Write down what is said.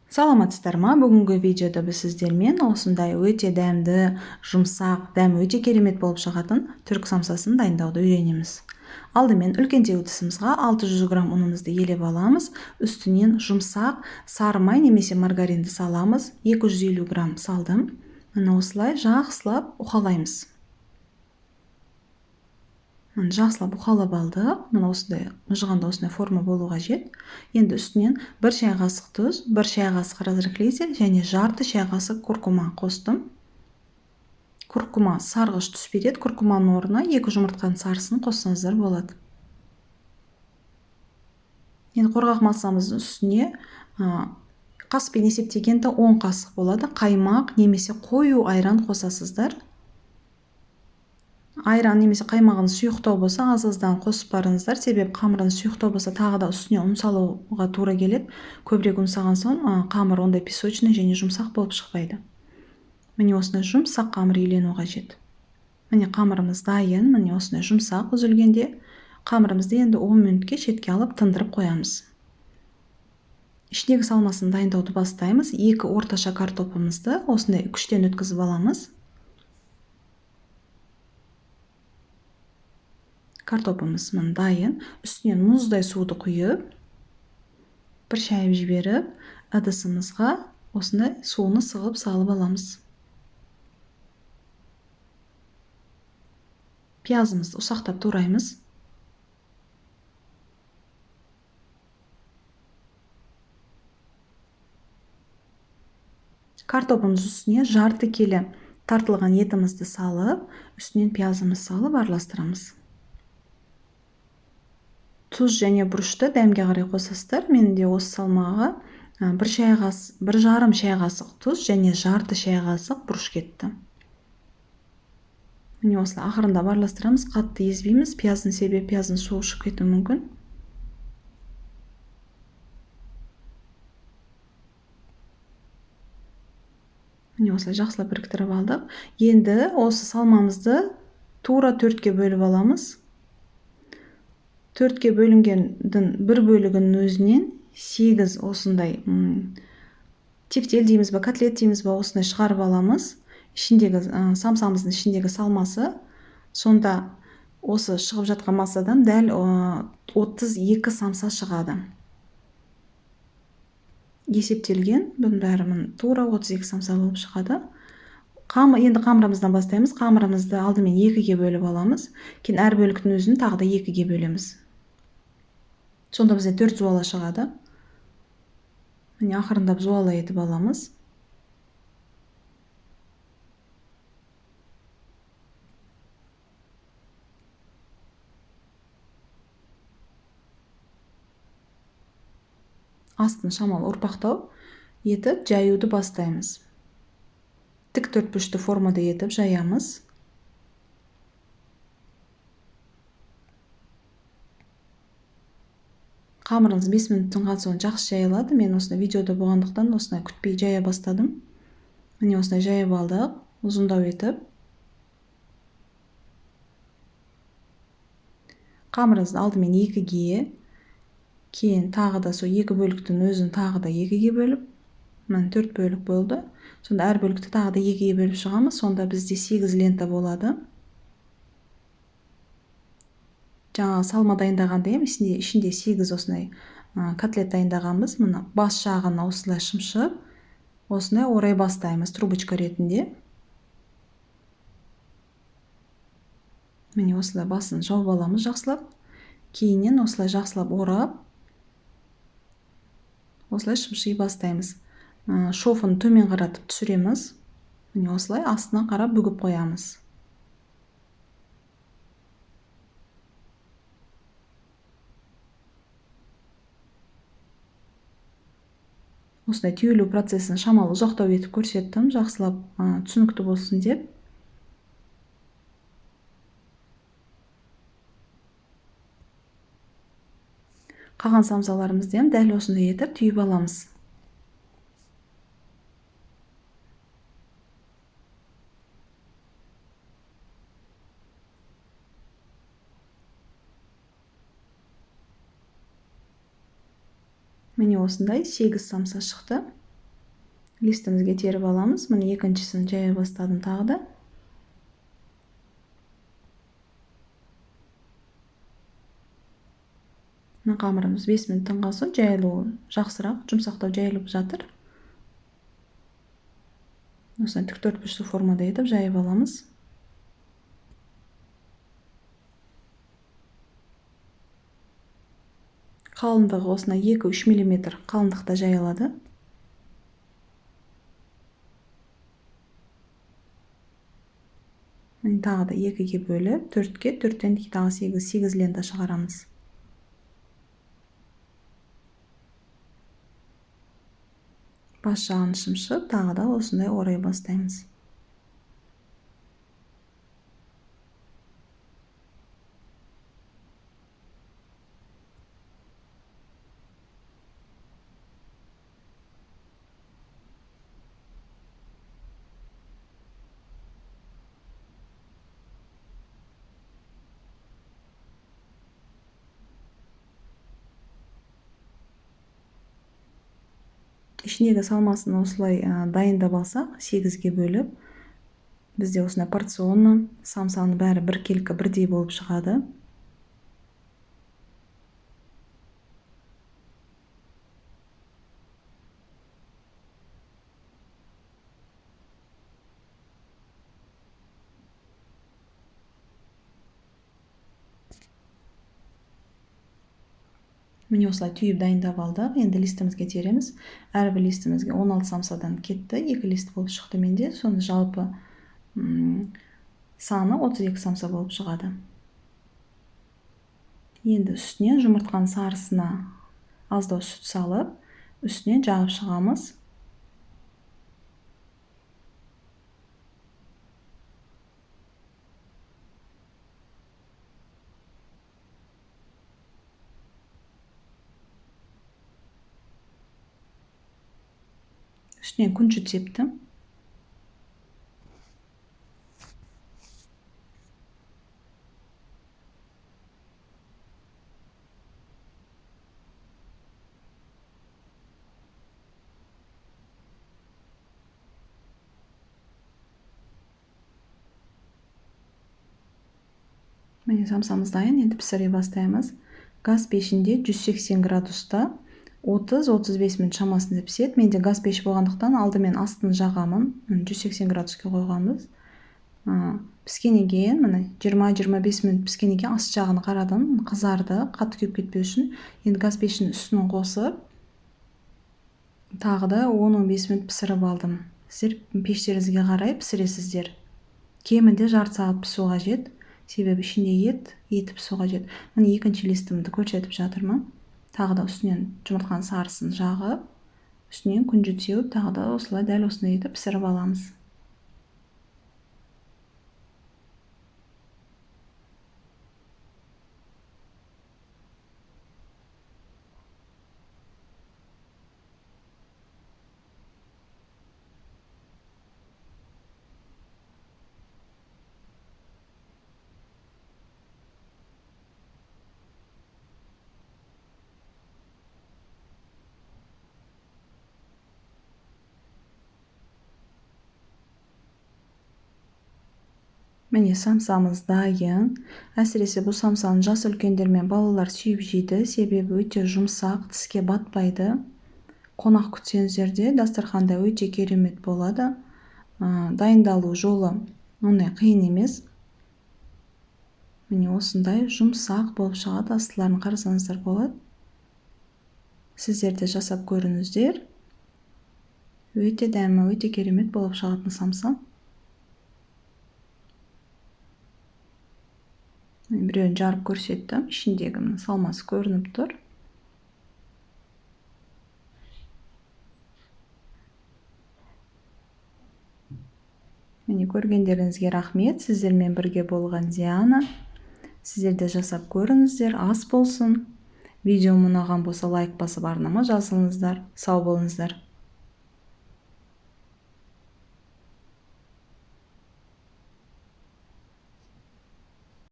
Саламатсыздар ма? Бүгінгі видеода біз сіздермен осындай өте дәмді, жұмсақ, дәмі өте керемет болып шығатын түрік самсасын дайындауды үйренеміз. Алдымен үлкен ыдысымызға 600 грамм ұнымызды елеп аламыз. Үстінен жұмсақ сары май немесе маргаринді саламыз. 250 грамм салдым. Міне осылай жақсылап уқалаймыз. Міне жақсылап уқалап алдық. Міне осындай мыжығанда осындай форма болу қажет. Енді үстінен 1 шай қасық тұз, 1 шай қасық разрыхлитель және жарты шай қасық куркума қостым. Куркума сарғыш түс береді. Куркуманың орнына 2 жұмыртқаның сарысын қоссаңыздар болады. Енді қорғақ массамыздың үстіне қасықпен есептегенде 10 қасық болады. Қаймақ немесе қою айран қосасыздар. Айран немесе қаймағын сұйықтау болса аз-аздан қосып барыңыздар, себебі қамырын сұйықтау болса тағы да үстіне ұн салуға тура келеді. Көбірек ұн салған соң, қамыр ондай песочный және жұмсақ болып шықпайды. Міне осындай жұмсақ қамыр илену қажет. Міне қамырымыз дайын, міне осындай жұмсақ үзілгенде қамырымызды енді 10 минутке шетке алып тындырып қоямыз. Ішіндегі салмасын дайындауды бастаймыз. 2 орташа картопымызды осындай күштен өткізіп аламыз. Картопымыз міне дайын. Үстінен мұздай суды құйып, бір шайып жіберіп, ыдысымызға осындай суны сығып салып аламыз. Пиязымызды ұсақтап тураймыз. Картопымыз үстіне жарты келі тартылған етімізді салып, үстінен пиязымызды салып араластырамыз. Тұз және бұрышты дәмге қарай қосасыздар. Мен де осы салмаға бір жарым шай қасық тұз және жарты шай қасық бұрыш кетті. Міне осылай ақырындап араластырамыз, қатты езбейміз. Пияздың себебі пияздың суы шығып кетуі мүмкін. Міне осылай жақсылап біріктіріп алдық. Енді осы салмамызды тура 4-ке бөліп аламыз. 4-ке бөлінгендің бір бөлігінің өзінен 8 осындай, тефтел дейміз ба, котлет дейміз ба, осындай шығарып аламыз. Ішіндегі, самсамыздың ішіндегі салмасы, сонда осы шығып жатқан массадан дәл 32 самса шығады. Есептелген, бұның бәрі міне тура 32 самса болып шығады. Енді қамырымыздан бастаймыз. Қамырымызды алдымен 2-ге бөліп аламыз. Кейін әр бөліктің өзін тағы да 2-ге бөлеміз. Сонда бізде 4 зуала шығады. Міне ақырындап зуала етіп аламыз. Астын шамалы ұрпақтау етіп жаюды бастаймыз. Тік төртбұрышты формада етіп жаямыз. Қамырыңыз 5 минут тынған соң жақсы жайылады. Мен осындай видеода болғандықтан осындай күтпей жая бастадым. Міне осындай жайып алдық, ұзындау етіп. Қамырыңызды алдымен 2-ге, кейін тағы да сол 2 бөліктің өзін тағы да 2-ге бөліп, міне 4 бөлік болды. Сонда әр бөлікті тағы да 2-ге бөліп шығамыз. Сонда бізде 8 лента болады. Жаңа салма дайындағанда ем, ішінде 8 осындай, котлет дайындағанбыз. Мына бас жағын осылай шымшып, осындай орай бастаймыз трубочка ретінде. Міне осылай басын жауып аламыз жақсылап. Кейіннен осылай жақсылап орап, осылай шымши бастаймыз. Шовын төмен қаратып түсіреміз. Міне осылай астына қарап бүгіп қоямыз. Осындай түйілу процесін шамалы ұзақтау етіп көрсеттім, жақсылап, түсінікті болсын деп. Қалған самсаларымызды hem дәл осындай етіп түйіп аламыз. Міне осындай 8 самса шықты. Листімізге теріп аламыз. Міне екіншісін жая бастадым тағы да. Мына қамырымыз 5 минут тынған соң жайылуы жақсырақ, жұмсақтау жайылып жатыр. Осылай тік төртбұрышты формада етіп жайып аламыз. Қалыңдығы осындай 2-3 миллиметр қалыңдықта жайылады. Міне тағы да 2-ге бөліп, 4-ке, 4-тен тағы 8 лента шығарамыз. Бас жағын шымшып, тағы да осындай орай бастаймыз. Ішіндегі салмасын осылай дайындап алсақ, 8-ге бөліп, бізде осындай порционны самсаның бәрі біркелкі бірдей болып шығады. Міне осылай түйіп дайындап алдық. Енді листімізге тереміз. Әрбір листімізге 16 самсадан кетті. 2 лист болып шықты менде. Соны жалпы саны 32 самса болып шығады. Енді үстінен жұмыртқаның сарысына аздау сүт салып, үстінен жағып шығамыз. Үстінен күнжіт септім. Міне самсамыз дайын, енді пісіре бастаймыз. Газ пешінде 180 градуста 30-35 минут шамасында піседі. Менде газ пеш болғандықтан алдымен астын жағамын. 180 градусқа қойғанбыз. Піскеннен кейін, міне 20-25 минут піскеннен кейін аст жағын қарадым, қызарды, қатты күйіп кетпеу үшін. Енді газ пештің үстін қосып, тағы да 10-15 минут пісіріп алдым. Сіздер пештеріңізге қарай пісіресіздер. Кемінде жарты сағат пісу қажет. Себебі ішінде еті пісу қажет. Міне екінші листімді көрсетіп жатырмын. Тағы да үстінен жұмыртқаның сарысын жағып, үстінен күнжіт сеуіп, тағы да осылай дәл осындай етіп пісіріп аламыз. Міне самсамыз дайын. Әсіресе бұл самсаны жас үлкендер мен балалар сүйіп жейді, себебі өте жұмсақ, тіске батпайды. Қонақ күтсеңіздер де дастарханда өте керемет болады. Дайындалу жолы ондай қиын емес. Міне осындай жұмсақ болып шығады, астыларын қарасаңыздар болады. Сіздер де жасап көріңіздер. Өте дәмі, өте керемет болып шығатын самса. Біреуін жарып көрсеттім, ішіндегі мына салмасы көрініп тұр. Міне көргендеріңізге рахмет. Сіздермен бірге болған Диана. Сіздер де жасап көріңіздер, ас болсын. Видеом ұнаған болса лайк басып арнама жазылыңыздар. Сау болыңыздар.